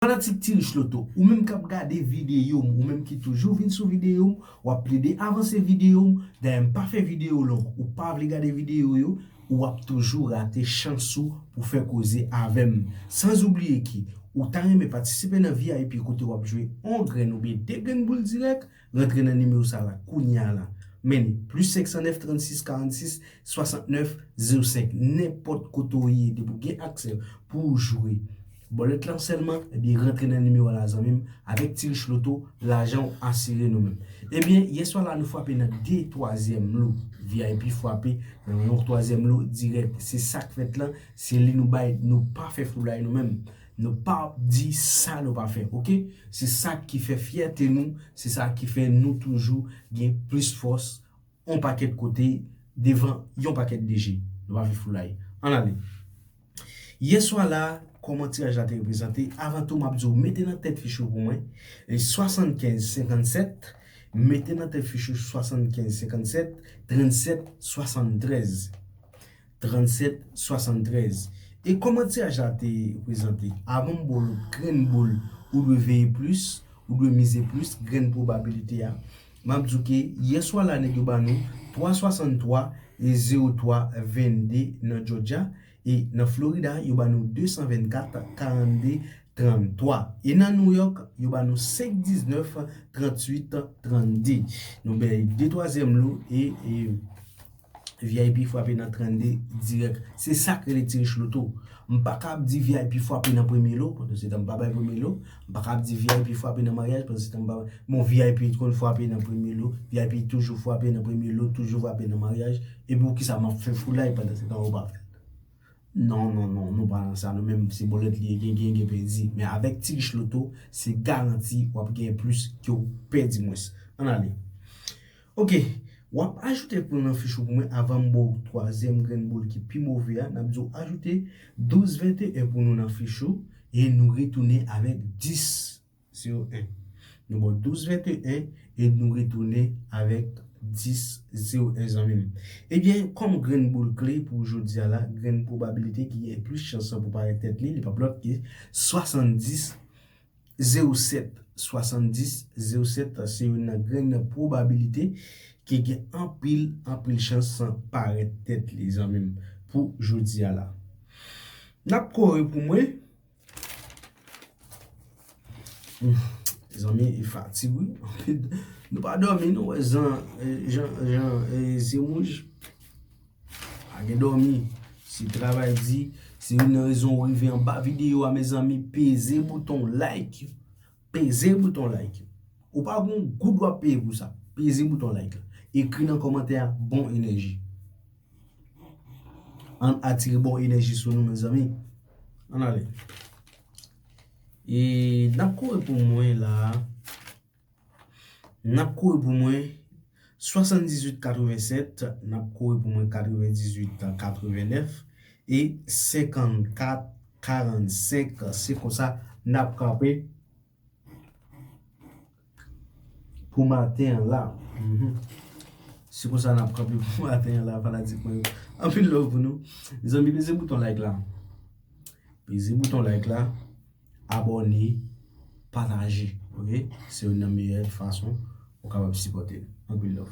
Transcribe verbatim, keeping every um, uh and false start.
Fanatik Ti Rich Loto, ou menm k ap gade videyo m, ou menm ki toujou vin sou videyo m, w ap plede avanse videyo m. Dayè, m pa fè videyo long. Ou pa vle gade videyo yo, ou ap toujou rate chans ou pou fè koze avè m. San oubliye ke ou ta renmen patisipe nan V I P kote w ap jwe yon grenn oubyen de grenn boul dirèk, rantre nan nimewo sa la kounye a la. Men li, plis senk san nèf, trannsis, karannsis, swasantnèf, zewo senk. Nenpòt kote w ye, depi w gen aksè pou w jwe bòlèt lan sèlman, ebyen, rantre nan nimewo a la, zanmi m. Avèk Ti Rich Loto, lajan w asire nou menm. Ebyen, yè swa la, nou frape nan de twazyèm lo. V I P frape nan yon twazyèm lo dirèk. Se sa k fèt lan, se li nou bay, nou pa fè foulay nou menm. Nou pa di sa nou pa fè, oke? Se sa ki fè fyète nou, se sa ki fè nou toujou gen plis fòs yon pakèt kote devan yon pakèt D J. Nou pa fè foulay. Ann ale. Yè swa la, kòman tiraj la te reprezante? Avan tou, m ap di w, mete nan tèt fich ou pou mwen, e swasannkenz senkannsèt, mete nan tèt fich ou swasannkenz senkannsèt, trannsèt swasanntrèz. Trannsèt swasanntrèz. E kòman tiraj la te prezante? Avan m ba w lòt grenn boul, ou dwe veye plis, ou dwe mize plis, grenn pwobabilite a. M ap di w ke yè swa la, nèg yo ba nou twa swasanntwa e zewo twa vennde nan Georgia. E nan Florida, yo ba nou de san vennkat karannde tranntwa. E nan New York, yo ba nou senk diznèf tranntuit trannde. Nou bay de twazyèm lo e, e V I P frape nan trannde dirèk. Se sa k rele Ti Rich Loto. M pa ka ap di V I P frape nan premye lo, pandan se tan m pa bay premye lo. M pa ka ap di V I P frape nan maryaj, pandan se tan m pa bay. Bon, V I P konn frape nan premye lo, V I P toujou frape nan premye lo, toujou frape nan maryaj. Epi poukisa m ap fè foulay pandan se tan ou pa fè l? Non, non, non, nou pa nan sa, nou menm se bòlèt li ye, gen, gen, gen pèdi. Men avèk Ti Rich Loto, se garanti w ap gen plis ke w pèdi mwens. Ann ale. Oke, w ap ajoute pou nan fich ou pou mwen avan m ba w twazyèm grenn boul ki pi move a, n ap di w ajoute douz venteyen pou nou nan fich ou e nou retounen avèk dis zewo en. Nou ba w douz venteyen e nou retounen avèk dis zewo en, zanmi m. Ebyen, kòm grenn boul kle pou jodi a la, grenn pwobabilite ki gen plis chans pou parèt tèt li, li p ap lòt ke swasanndis zewo sèt. Swasanndis zewo sèt, se youn nan grenn pwobabilite ki gen anpil, anpil chans parèt tèt li, zanmi m, pou jodi a la. N ap kore pou mwen. Hmm, zanmi, e fatig, wi. Anpil, nou pa dòmi, nou wè jan, e, jan, jan, e, zye wouj. Pa gen dòmi. Se travay di, se youn nan rezon ou rive anba videyo a, mezanmi, peze bouton like. Peze bouton like. Ou pa gon goud w ap peye pou sa. Peze bouton like la. Ekri nan kòmantè a, bon enèji. Ann atire bon enèji sou nou, mezanmi. Ann ale. E n ap kore pou mwen la. N ap kore pou mwen swasanndizuit katrevensèt, n ap kore pou mwen katrevendizuit katrevennèf e senkannkat karannsenk. Se konsa n ap kanpe pou maten an la. Mhm. Se konsa n ap kanpe pou maten an la, fanatik mwen yo. Anpil love pou nou. Mezanmi, peze bouton like la. Peze bouton like la. Abòne, pataje, oke? Se youn nan meyè fason ou kapab sipòte nou. Anpil love.